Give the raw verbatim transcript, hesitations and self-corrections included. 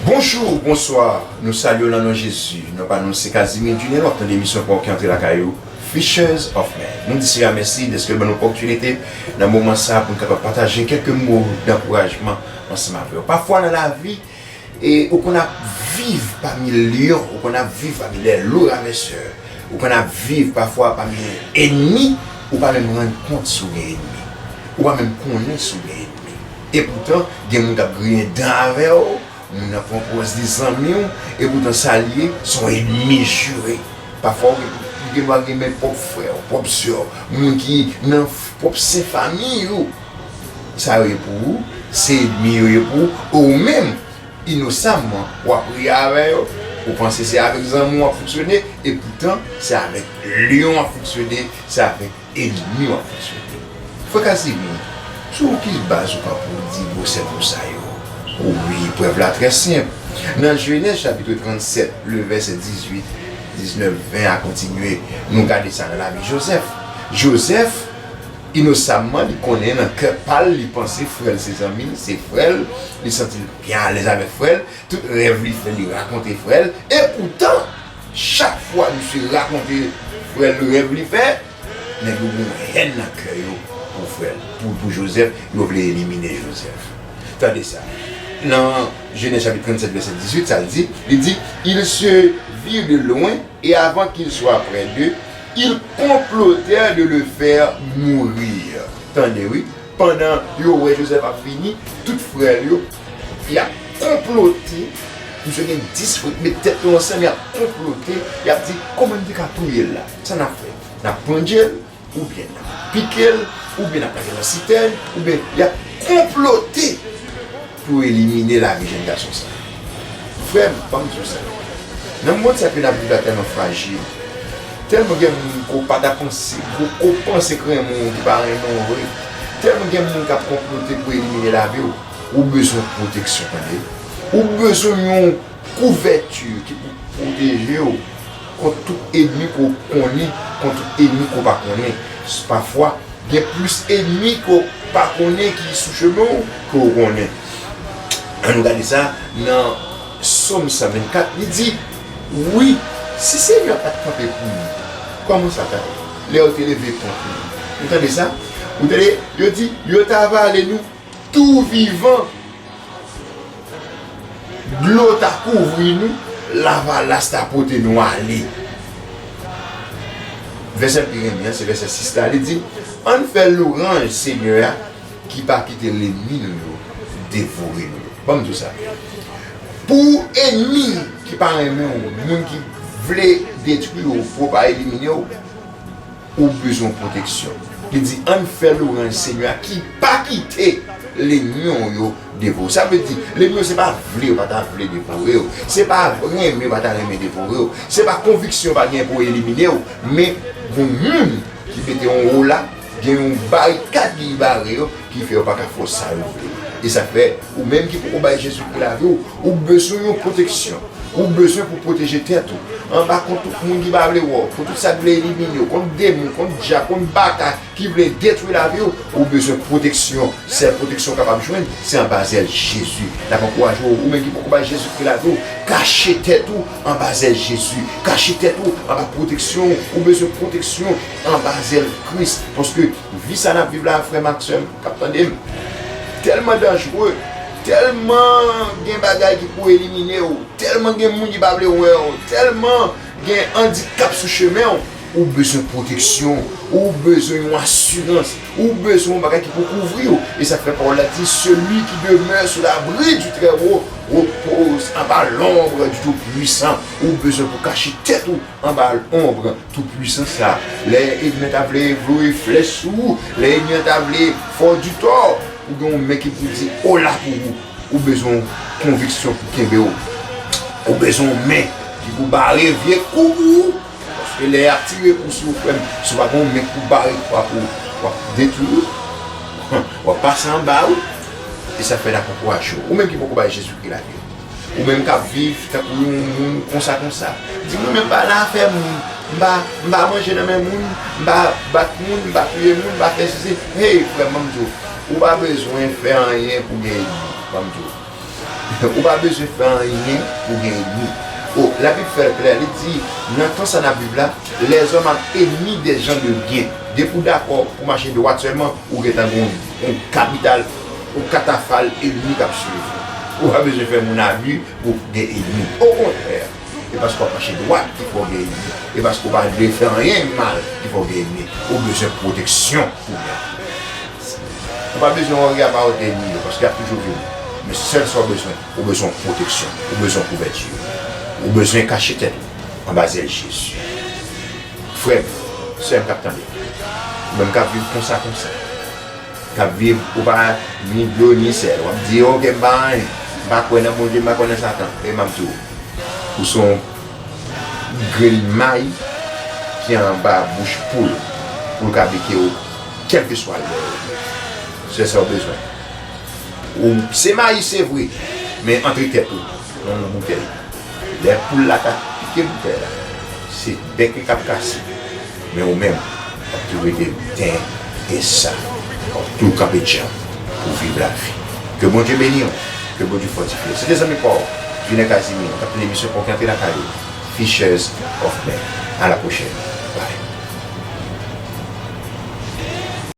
Bonjou, bonswa, nou salye w nan non Jezi. Non pa nou se Casimir Junior, w ap tande emisyon pa w ki antre lakay ou, Fishers of Men. Nou di Seyè a mèsi dèske l ban nou opòtinite nan moman sa a pou n kapab pataje kèlke mo dankourajman ansanm avè w. Pafwa nan lavi, e, ou konn ap viv pami lyon, ou konn ap viv pami lè lo ravèsè, ou konn ap viv pafwa pami ennmi, ou pa menm rann kont si w gen ennmi, ou pa menm konnen si w gen ennmi. Epoutan, gen moun k ap griyen dan avè w, moun nan pran pòz li zanmi w, epoutan sa l ye, se yon ennmi jire. Pafwa, ou gen, ou gen dwa renmen pwòp frè w, pwòp sè w, moun ki nan f-, pwòp sen fanmi w. Sa yo ye pou ou, se ennmi yo ye pou ou, e ou menm, inosamman, w ap ri avè yo, ou panse se avèk zanmi w ap fonksyone, epoutan, se avèk lyon w ap fonksyone, se avèk ennmi w ap fonksyone. Frè Casimir, sou ki baz ou ka pou di gwo sèl mo sa yo? Wi, prèv la trè senp. Nan Jenèz chapit trannsèt, le vèsè dizuit, diznèf, ven a kontinye, nou gade sa nan lavi Jozèf. Jozèf, inosamman, li konnen nan kè pa l, li panse frè l se zanmi l, se frè l, li santi l byen alèz avèk frè l, tout rèv li fè, li rakonte frè l, epoutan, chak fwa misye rakonte frè l rèv li fè, nèg yo gen yon hèn nan kè yo pou frè l, pou, pou Jozèf, yo vle elimine Jozèf. Tande sa. Nan Jenèz chapit trannsèt, vèsè dizuit, sa l di, li di, Ils se virent de loin, et avant qu'ils soient près d'eux, ils complotèrent de le faire mourir. Tande, wi. Pandan yo wè Jozèf ap vini, tout frè l yo, y ap konplote. Misye gen dis frè, met tèt yo ansanm, y ap konplote, y ap di, kòman n te ka touye l la? Sa n ap fè? N ap pandje l, oubyen n ap pike l, oubyen n ap lage l nan sitèn, oubyen y ap konplote pou elimine lavi jèn gason sa a. Frè m, ban m di w sa. Nan mond sa ke n ap viv la tèlman frajil. Tèlman gen moun ke w pa ta panse, ke w, ke w panse k renmen w, ki pa renmen w vre. Tèlman gen moun k ap konplote pou elimine lavi w. Ou bezwen pwoteksyon, tande. Ou bezwen yon kouvèti ki pou pwoteje w kont tout ennmi ke w konnen, kont tout ennmi ke w pa konnen. Pafwa, gen plis ennmi ke w pa konnen ki sou chemen w ke w konnen. Ann nou gade sa nan Sòm san vennkat, li di, wi, si Senyè a pa t kanpe pou nou, kòman sa ta ye? Lè yo te leve kont nou. Ou tande sa? Ou tande, yo di, yo ta vale nou tou vivan. Dlo ta kouvri nou, lavalas ta pote nou ale. Vèsè m pi renmen an, se vèsè sis la, li di, ann fè lwanj Senyè a ki pa kite lènmi nou yo devore nou yo. Ban m di w sa. Pou ennmi ki pa renmen w, moun ki vle detwi w, pou yo pa elimine w, ou bezwen pwoteksyon. Li di, ann fè lwanj Senyè a ki pa kite lènmi w yo devore w. Sa vle di, lènmi w se pa vle yo pa ta vle devore w. Se pa renmen yo pa ta renmen devore w. Se pa konviksyon yo pa gen pou elimine w. Men, gon moun ki mete yon wola, gen yon barikad ki bare yo, ki fè yo pa ka fè w sa yo vle. E sa fè, ou menm ki poko bay Jezikri lavi w, ou bezwen yon pwoteksyon. Ou bezwen pou pwoteje tèt ou. Anba kont tout moun ki pa vle wè w, kont tout sa k vle elimine w, kont demon, kont dyab, kont baka ki vle detwi lavi w, ou bezwen pwoteksyon. Sèl pwoteksyon w kapab jwenn, se anba zèl Jezi. N ap ankouraje w, ou menm ki poko bay Jezikri lavi w, kache tèt ou anba zèl Jezi. Kache tèt ou anba pwoteksyon. Ou bezwen pwoteksyon anba zèl Kris. Paske vi sa n ap viv la, frè m ak sè m k ap tande m, tèlman danjere, tèlman gen bagay ki pou elimine w, tèlman gen moun ki pa vle wè w, tèlman gen andikap sou chemen w, ou bezwen pwoteksyon, ou bezwen yon asirans, ou bezwen yon bagay ki pou kouvri w. E sa k fè pawòl la di, celui qui demeure sous l'abri du Très-Haut repose anba l'ombre du Tout-Puissant. Ou bezwen pou kache tèt ou anba lonb Tou Pwisan sa. Lè ènmi an ta vle voye flèch sou ou, lè ènmi an ta vle fè w di tò, ou gen yon men ki pou di ola pou ou. Ou bezwen yon konviksyon pou kenbe w. Ou bezwen yon men ki pou bare vye kou pou ou. Paske lè y ap tire kou sou ou, frè m, si w pa gen yon men pou bare kou a pou ou, w ap detwi ou. W ap pase anba ou. E sa fè n ap ankouraje w. Ou menm ki poko bay Jezikri lavi w. Ou menm k ap viv tankou yon moun konsa konsa. Di, mwen menm pa nan afè moun. M pa, m pa manje nan men moun, m pa bat moun, m pa touye moun, m pa fè sesi. Hey, frè m, ban m di w, ou pa bezwen fè anyen pou gen ènmi. Ban m di w. Ou pa bezwen fè anyen pou gen ènmi. O, Labib fè l klè, li di, nan tan sa n ap viv la, lèzòm ap ènmi dè jan de byen. Depi w dakò pou mache dwat sèlman, ou gentan gen yon, yon kapital, yon katafal ènmi k ap swiv ou. Ou pa bezwen fè moun abi pou gen ènmi. Okontrè, e paske w ap mache dwat ki fè w gen ènmi. E paske w pa vle fè anyen mal ki fè w gen ènmi. Ou bezwen pwoteksyon pou byen. Ou pa bezwen wòri about ènmi yo, paske y ap toujou vini. Men sèl sa w bezwen, ou bezwen pwoteksyon, ou bezwen kouvèti. Ou bezwen kache tèt ou anba zèl Jezi. Frè m, sè m k ap tande, ou menm k ap viv konsa, konsa, k ap viv, ou pa ni dlo ni sèl, w ap di, "Ok, m pa anyen, m pa kwè nan Bondye, m pa kwè nan Satan." E m ap di w, ou se yon grenn mayi ki anba bouch poul pou l ka pike w, kèlkeswa lè yo. Se sa w bezwen. Ou se mayi, se vre, men antre tèt ou nan yon boutèy. Lè poul la ta pike boutèy la, se bèk li k ap kase. Men ou menm, w ap tou rete byen e sa. W ap tou kanpe djanm pou viv lavi. Ke Bondye beni w. Ke Bondye fòtifye w. Se te zanmi pa w, Junior Casimir, k ap fè emisyon Pou ki antre lakay ou, Fishers of Men. A la pwochèn.